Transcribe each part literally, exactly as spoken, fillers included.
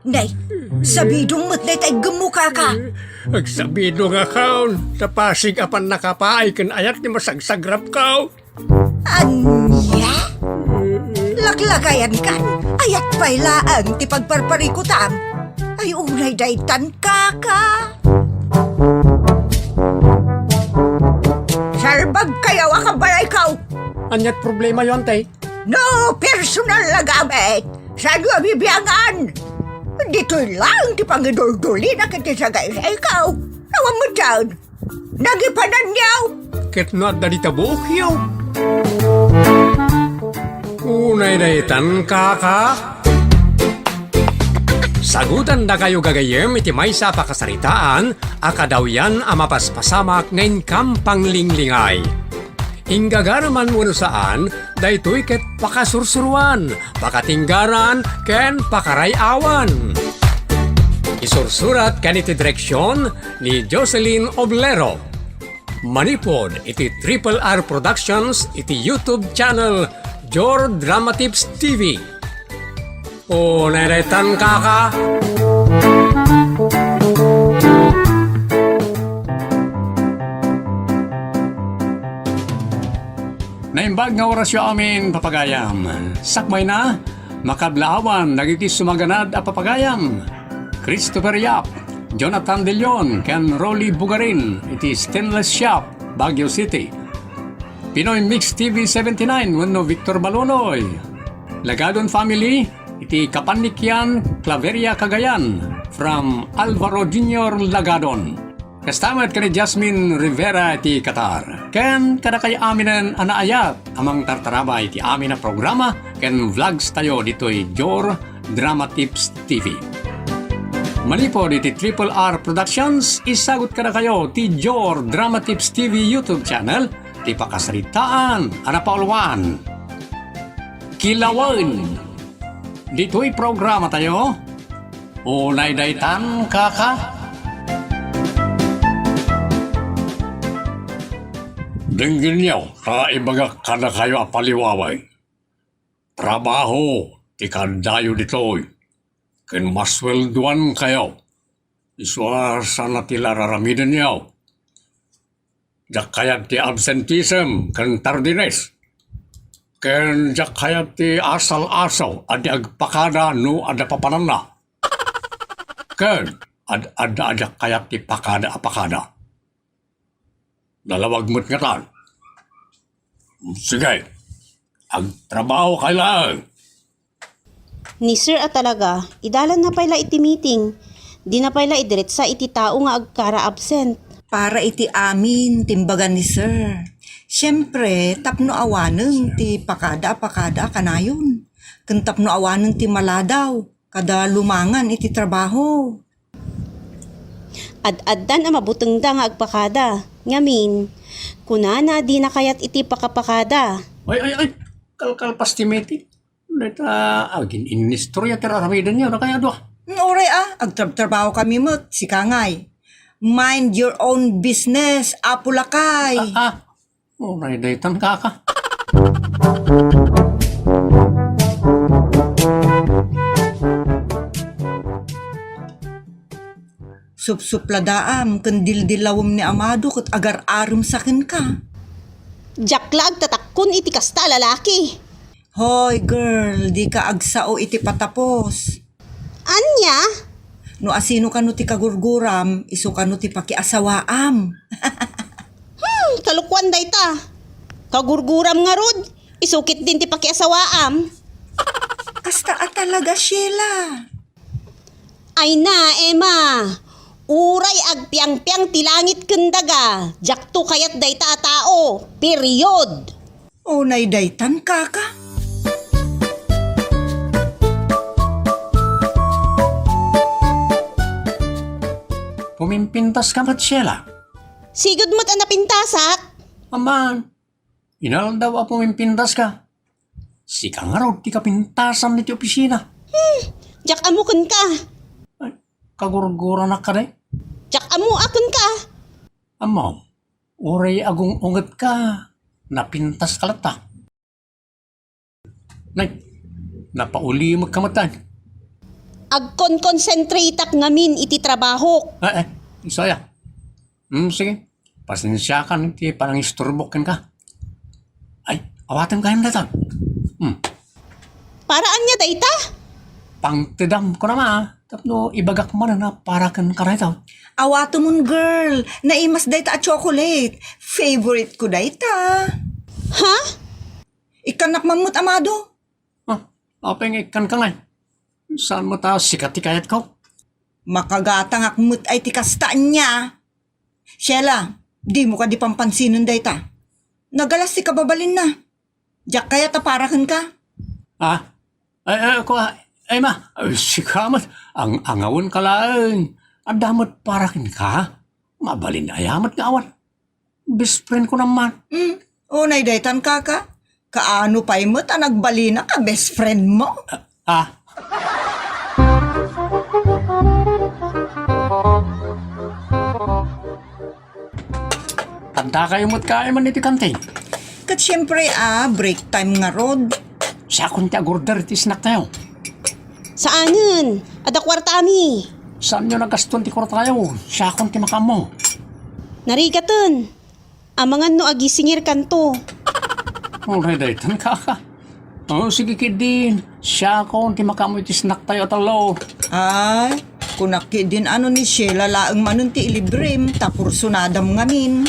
Nay, sabidong met dayta iggemmo, kaka. Agsabidong a kaon, ta pasig a pannakapaay ken ayat ti masagsagrapko. Ania? Laklakayankan, ayat pay laeng ti pagparparikutam. Ay, unay daytan, kaka. Salbagkayo a kabalayko. Aniat problemayo, ante? No personal a gamit, saanyo a bibiangan? Ditoy laeng ti pangiduldulina ket ti sagaysayko. Awan met daan. Nagipananyo. Ket no adda dita buokyo. Unay daytan, kaka. Sagutandakayo gagayyem iti maysa a pakasaritaan a kadawyan a mapaspasamak nga inkam panglinglingay. Inggagaraman wenno saan, daytoy ket pakasursuroan, pakatinggaran, ken pakaray-awan. Isursurat ken iti direksion ni Jocelyn Oblero. Manipud iti Triple R Productions iti YouTube channel Jor Dramatips T V. O, nairetan, kaka. Naimbag nga orasyo amin, papagayam. Sakbayna, makablaawan dagiti sumaganad a papagayam. Christopher Yap, Jonathan De Leon, ken Rolly Bugarin iti Stainless Shop, Baguio City. Pinoy Mix T V seventy-nine wenno Victor Balonoy. Lagadon family, iti Kapannikian, Claveria, Cagayan, from Alvaro Junior Lagadon. Kasta met ken ni Jasmine Rivera iti Qatar. Ken kadakayo aminen a naayat a mangtartarabay iti amin a programa ken vlogs tayo ditoy Jor Drama Tips T V. Manipud iti Triple R Productions, isagut kadakayo ti Jor Drama Tips T V YouTube channel ti pakasaritaan a napauluan. Kilawen. Ditoy programa tayo, unay daytan, kaka. Denggenyo, ta ibagak kadakayo a paliwawen. Trabaho ti kaaddayo ditoy, ken masueldoankayo. Isu a saan ti la raramidenyo. Diak kayat ti absenteeism ken tardines. Ken diak kayat ti asal-asaw a di agpakada no adda papananna. Ken ad-adda a diak kayat ti pakada a pakada. Nalawag met ngatan. Sige, agtrabaho kay laeng. Ni Sir a talaga, idalanna pay la iti meeting. Dina pay la idiretsa iti tao nga agkara-absent. Para iti amin, timbagan ni Sir. Siempre, tapno awanen ti pakada a pakada a kanayon. Ken tapno awanen ti maladaw, kada lumangan iti trabaho. Ad-addan a mabutengda nga agpakada. Ngamin, kunana dina kayat iti pakapakada. Ay, ay, ay! Kalkalpas ti meeting. Dayta, agin-inistorya ti raramidenyo, no kaya dua? Uray a, agtrabtrabaho kami met, sika ngay. Mind your own business, Apo Lakay. Ah, ah. Uray daytan, kaka. Supsupladaam ken dildilawem ni Amado ket agar-arem sa kenka. Diak la agtatakkon iti kasta a lalaki. Hoy, girl, dika agsao iti patapos. Ania? No asino kano ti kagurguram, isu kano ti pakiasawaam. Hmm, kalokuan dayta. Kagurguram ngarud, isu ketdin ti pakiasawaam. Kasta a talaga, Sheila. Ay na, Emma. Uray agpiangpiang ti langit ken daga, diakto kayat dayta a tao. Period. Unay daytan, kaka? Pumimpintas ka met, Sheila. Sigud met a napintasak. Aman, inaldaw a pumimpintas ka. Sika ngarud ti kapintasan iti opisina. Hmm, diak ammo kenka. Ay, kagurguranak kadi? Diak ammo a kenka. Ammom, uray agung-unget ka, napintas ka latta. Nay, napaulimek ka met. Agkonkonsentratak ngamin iti trabahok. Eh, eh, isu aya. Hmm, sige. Pasensiakan ti panangisturbok kenka. Ay, awatem kayan dayta. Hmm. Para ania dayta? Pangtedam ko na ma, tapno ibagak manen a para kenka dayta. Awatemon, girl. Naimas dayta a chocolate. Favorite ko dayta. Ha? Ikkannak man met, Amado. Ah, apay nga ikkanka ngay? Saan met a sika ti kayatko? Makagatangak met ay ti kasta ania. Sheila, dimo kadi pampansinen dayta. Nagalas ti kababalinna. Diak kayat a para kenka. Ah? Ay, ay, ako, ah, ay, ma, ay, sika met, ang angawen ka laeng. Adda met para kenka? Mabalin aya met nga awan. Best friend ko naman. Hmm, unay daytan, kaka. Kaano pay met a nagbalinak a best friend mo? Ah, ah. Adda kayo met kaay man iti kantin? Ket siempre, ah, break time ngarud. Siakon ti agorder iti snack tayo. Saanen, adda kuartami. Saanyo nagaston ti kuartayo? Siakon ti makaammo. Narigaten. Amangan no agisingirkanto. Uray daytan, kaka. Oh, sige ketdin. Siakon ti makaammo iti snack tayo a tallo. Ay, kunak ketdin a no ni Sheila laeng manen ti ilibrem, ta pursonadam ngamin.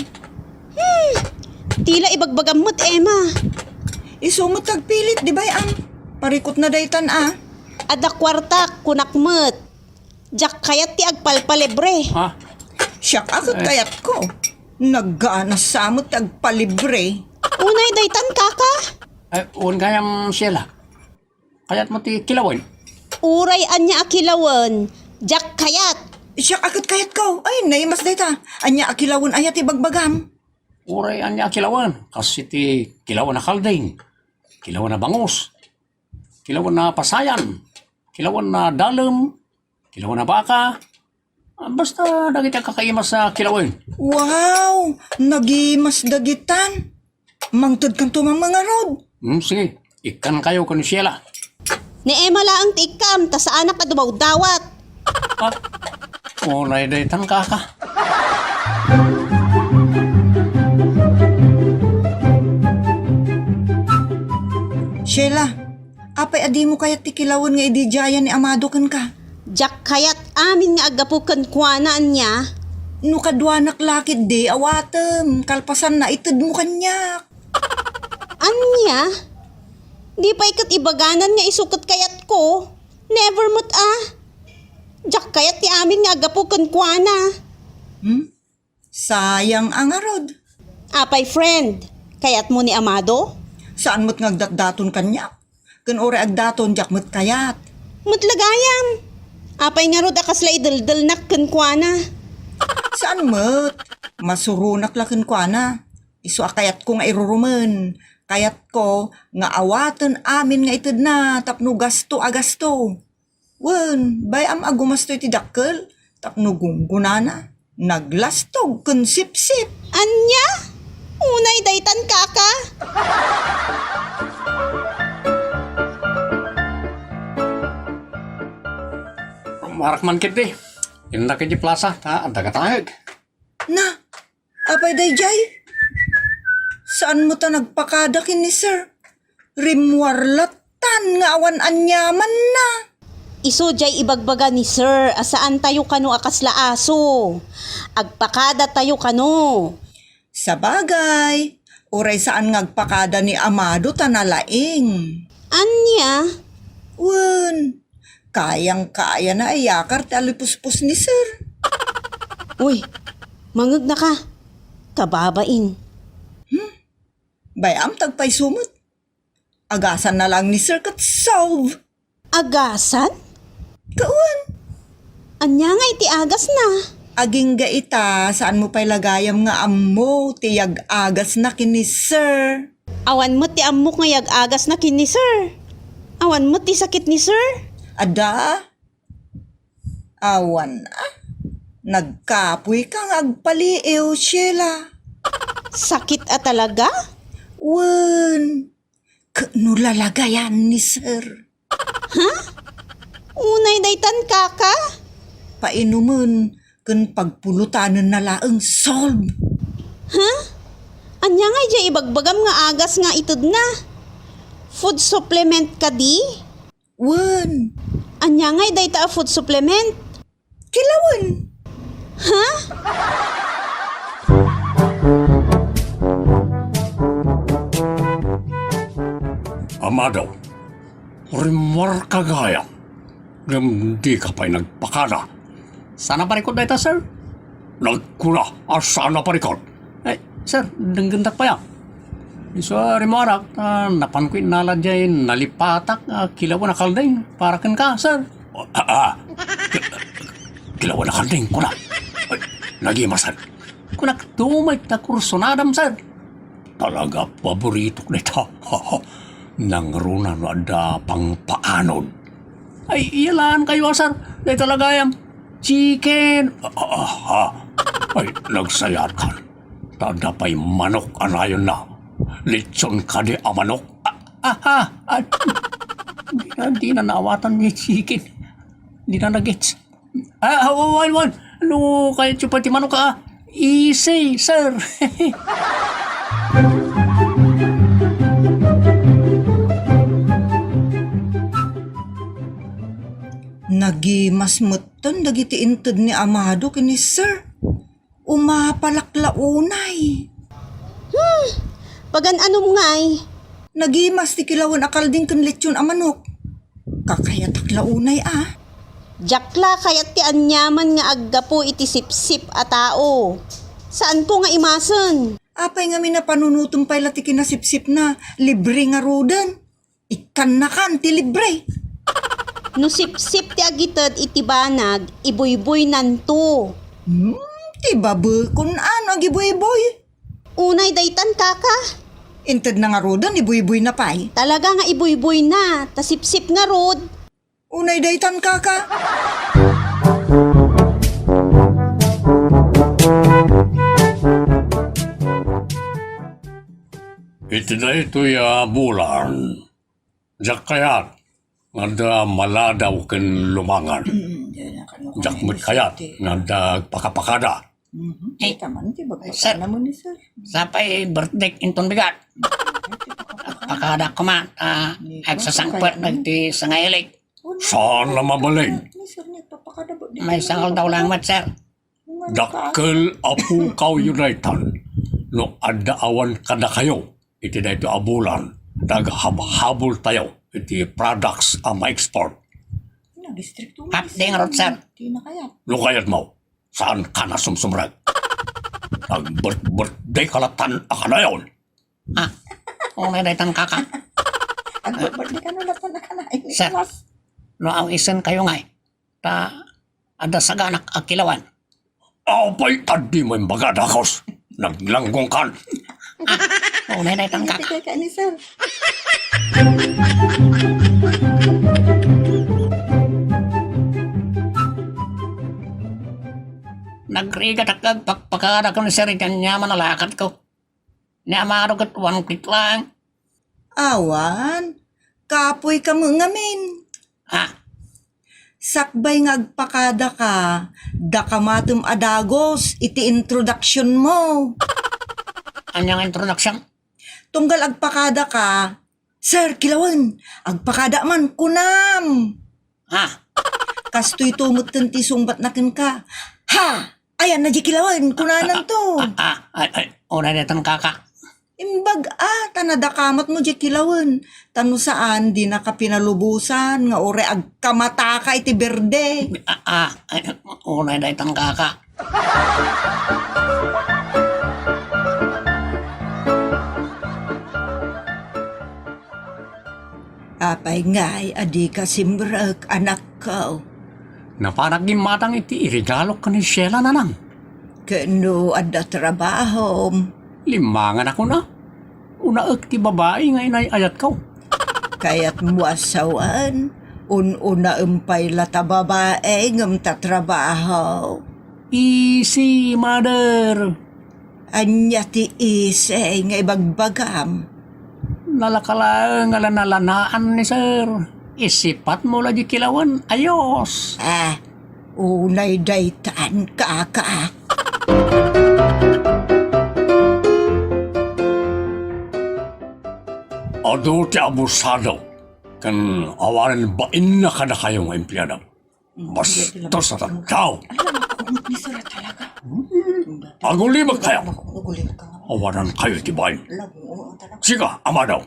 Hmm, tila ibagbagam met, Emma. Isu met ti agpilit, di bay-am. Parikutna daytan a. Adda kuartak, kunak met. Diak kayat ti agpalpalibre. Ha? Siak a ket kayatko. Nagganas sa met ti agpalibre. Unay daytan, kaka? Eh, wen gayam, Sheila. Kayatmo ti kilawen? Uray ania a kilawen, diak kayat. Siak a ket kayatko. Ay, naimas dayta. Ania a kilawen aya ti bagbagam? Uray ania a kilawen, kas iti kilawen a kalding, kilawen a bangus, kilawen a pasayan, kilawen a dalem, kilawen a baka, ah, basta dagiti agkakaimas a kilawen. Wow! Nagimas dagitan. Mangtedkanto man ngarud. Hmm, sige. Ikkan kayo ken Sheila. Ni Emma laeng ti ikkam, ta saanak a dumawdawat. Ah, unay daytan, kaka. Sheila, apay a dimo kayat ti kilawen nga ididiayan ni Amado kenka? Diak kayat amin nga aggapu kenkuana, ania? No kaduanak la ketdi, awatem, kalpasanna, itedmo kaniak. Ania? Di pay ket ibaganan nga isu ket kayatko? Never met a. Diak kayat ti amin nga aggapu kenkuana. Hmm? Sayang a ngarud. Apay, friend, kayatmo ni Amado? Saan met nga agdatdaton kaniak? Ken uray agdaton, diak met kayat. Met la gayam. Apay ngarud a kasla ideldelnak kenkuana? Saan met. Masuronak la kenkuana. Isu a kayatko nga irurumen. Kayatko nga awaten amin nga itedna tapno gasto a gasto. Wen, bay-am a gumasto iti dakkel tapno gunggonana, naglastog ken sipsip. Ania? Unay daytan, kaka? Marakman ketdi. Innak iti plasa, ta adda katangeg. Na, apay daydiay? Saan met a nagpakada ken ni Sir? Rimmuar lattan nga awan aniamanna. Isu diay ibagbaga ni Sir a saan tayo kano a kasla aso. Agpakada tayo kano. Sabagay, uray saan nga agpakada ni Amado ta nalaing. Ania? Wen, kayang-kayana a iyakar ti alipuspos ni Sir. Uy, mangegnaka. Kababain. Hmm? Bay-am ta agpayso met. Agasanna lang ni Sir ket solve. Agasan? Kawan. Ania nga iti agasna? Agingga ita, saan mo pay la gayam nga ammo ti yag-agasna ken ni Sir? Awan met ti ammok nga yag-agasna ken ni Sir. Awan met ti sakit ni Sir. Adda? Awan, ah. Nagkapoy ka nga agpaliiw, Sheila. Sakit a talaga? Wen, ket no lalagayan ni Sir. Ha? Unay Tan kaka? Painumen ken pagpulutanenna laeng, solve. Ha? Ania ngay diay ibagbagam nga agas nga itedna? Food supplement kadi? Wen. Ania ngay dayta a food supplement? Kilawen. Ha? Amado, rimmuarka gayam, ngem dika pay nagpakada. Saan a parikut dayta, sir? Nagkuna a saan a parikut. Eh, sir, denggendak pay a. Isu a rimmuarak, ah, napanko innala diay nalipatak, ah, kilawen a kalding para kenka, sir. Ah, ah. Ki-, kilawen a kalding, kuna. Ay, nagimasen. Kunak tumay ta kursunadam, sir. Talaga, paboritok dayta. Nangruna no adda pangpaanod. Ay, iyalaan kayo, sir. Dayta la gayam. Chicken. Ah, ah, ah. Ay, nagsayaakan. Ta adda pay manok a nayonna. Lechon kadi a manok. Ah, ah, ah, ah. Di na, di na naawatan ni chicken. Di na nagets. Ah, ah, wan, wan. No, kayatyo pay ti manok, ah. Easy, sir. Nagimas metten dagiti inted ni Amado ken ni Sir. Umapalak la unay. Hmm, pagan-anom ngay? Nagimas ti kilawen a kalding ken lechon a manok. Kakayatak la unay a. Diak la kayat ti aniaman nga aggapu iti sipsip a tao. Saanko nga imasen. Apay ngamin a panunotem pay la ti kinasipsipna, libre ngaruden. Ikkannakan ti libre. No sipsip ti agited iti banag, ibuybuynanto. Hmm, ti babekon a no agibuybuy. Unay daytan, kaka. Intedna ngaruden, ibuybuyna pay. Talaga nga ibuybuyna, ta sipsip ngarud. Unay daytan, kaka. Iti daytoy a bulan, diak kayat nga adda maladaw ken lumangan. Mm, diak met kayat nga adda agpakapakada. Mhm. Eh, sir, sapay birthday inton bigat. Agpakada koma, ah, agsasangpet dagiti sangailik. Saan a mabalin? Maysa nga aldaw lang met, sir. Dakkel a pukawyo daytan no adda awan kadakayo iti daytoy a bulan, ta aghabhaboltayo iti products a ma-export. Pap, di ngarud, sir. No kayatmo, saanka a sumsumrek. Agbirth-birthday ka latan a kanayon. Ah, unay daytan, kaka. Agbirth-birthday ka no latan a kanayon, sir. No awisenkayo ngay, ta adda saganak a kilawen. Apay, adda imbaga, dakes. Naglanggongkan. Ah, unay daytan, kaka. Iti kaka ni sir. Nagrigat ak agpakpakada ken ni sir iti aniaman a lakadko. Ni Amado ket one feet lang. Awan, kapoyka met ngamin. Ah. Sakbay nga agpakadaka, daka matem a dagus iti introduction mo. Ania nga introduction? Tunggal agpakadaka, "Sir, kilawen, agpakada man," kunam. Ha? Kastoy to metten ti sungbatna kenka. "Ha? Ayanna diay kilawen," kunananto. Ah, ah, ay, ay, unay daytan, kaka. Imbag a, ta nadakamatmo diay kilawen. Ta no saan, dinaka pinalubosan nga uray agkamataka iti berde. Ah, ah, ay, unay daytan, kaka. Apay ngay a dika simrek, anakko? Napanak gimmatang iti iregalok ken ni Sheila, nanang. Ken no adda trabahom? Limmanganak una. Unaek ti babai nga inay-ayatko. Kayatmo a sawen, un-unaem pay la ta babai ngem ta trabaho. Easy, mother. Ania ti easy nga ibagbagam? Nalaka laeng a lanalanaan ni sir. Isipatmo la di kilawen, ayos. Ah, unay daytan, kaka. Adu ti abusado ken awanen bainna kadakayo nga empleado. Bastos a tattao. Agulimek kayo. Awanan kayo ti bain. Sika, Amado.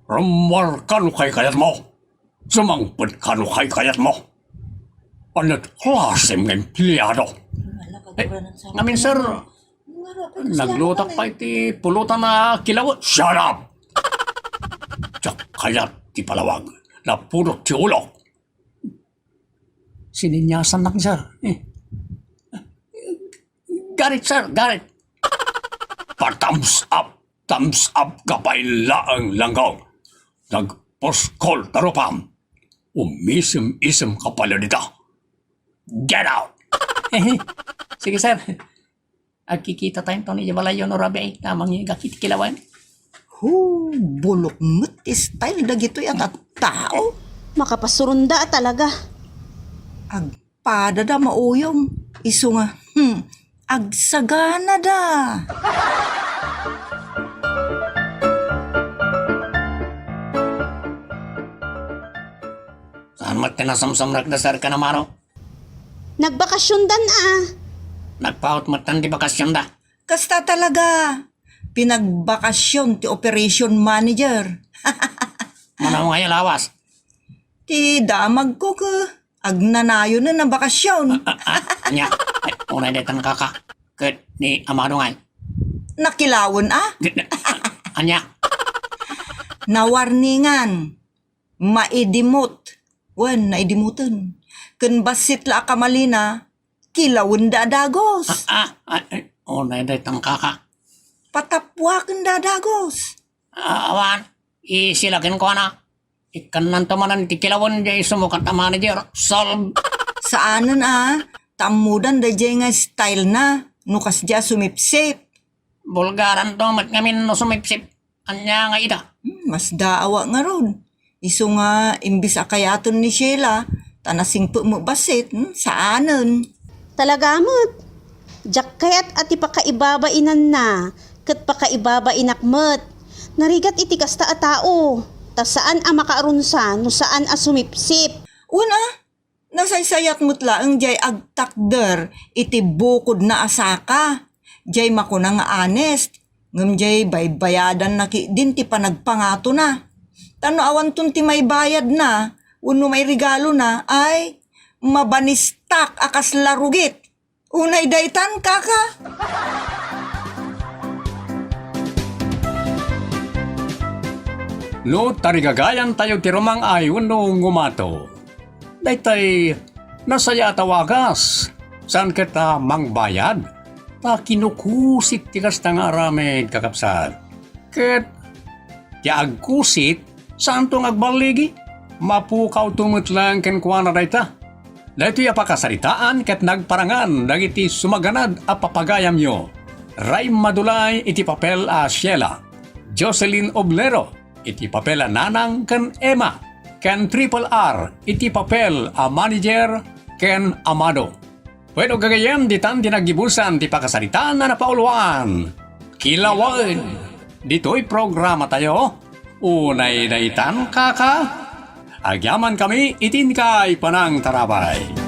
Rummuarka no kaykayatmo. Sumangpet ka no kaykayatmo. Ania ti klasem nga empleado? Eh, ngamin, sir, naglutak pay ti pulutan a kilawen. Shut up! Diak kayat ti palawag. Napudot ti ulok. Sininyasannak, sir. Eh. Got it, sir. Got it. Pa-thumbs up. Thumbs up ka pay laeng, Langgong. Nagpuskol ta rupam. Umisem-isem ka pay la dita. Get out! Eh, sige, sir. Agkikita tayo, Tony, di ba, layo no rabi ay tamang yung gakit kilawan? Hu, bulok met ti style dagitoy a tattao. Makapasurunda talaga. Agpadada mauyong. Isu nga, hmm, agsaganada. Saan met ti nasamsamrak da, sir, ka na, Maro? Nagbakasyondan a. Nagpaut met ti bakasyonda. Kasta talaga. Pinagbakasyon ti operation manager. Mano nga lawas? Ti damagko ke. Agnanayon a bakasyon. Ah, ah, ah, anya? Ay, unay daytan, kaka. Ket ni Amado ngay. Nakilawen a? Di, di, anya? Nawarningan. Maidimot. Wen, naidimutan. Ken bassit la a kamalina, kilawenda a dagus. Ah, ah, ah, eh, unay daytan, kaka. Patappuakenda a dagus. Ah, awan, isila kenkuana. Ikkannanto manen ti kilawen diay sumukat a manager. Solve. Saanen a, ta ammodan daydiay nga style na, no kasdiay a sumipsip. Bulgaranto met ngamin no sumipsip. Ania nga ida? Hmm, masdaawak ngarud. Isu nga, imbis a kayaten ni Sheila, ta nasingpet met bassit, hmm, saanen. Talaga met. Diak kayat a ti pakaibabainanna, ket pakaibabainak met. Narigat iti kasta a tao, ta saan a makaarunsa no saan a sumipsip. Wen a, nasaysayat met laeng diay agtakder iti bukodna a saka. Diay makuna nga honest, ngem diay baybayadanna ketdin ti panagpangatona. Ta no awanton ti maibayadna wenno mairegalona, ay, mabanistak a kasla rugit. Unay daytan, kaka. No tarigagayantayo ti rumang-ay wenno ngumato, daytay nasayaat a wagas, saan ket a mangbayad, ta kinukusit ti kasta nga aramid, kakabsat. Ket ti agkusit, saanto nga agballigi? Mapukawto met laeng kenkuana dayta. Daytoy a pakasaritaan ket nagparangan dagiti sumaganad a papagayamyo. Ray Madulay iti papel a Sheila, Jocelyn Oblero iti papel a Nanang ken Emma, ken Triple R iti papel a manager ken Amado. Wenno gagayyem, ditan ti naggibusan ti pakasaritaan a napauluan. Kilawen! Ditoy programatayo, unay daytan, kaka. Agyamankami iti inkay panangtarabay.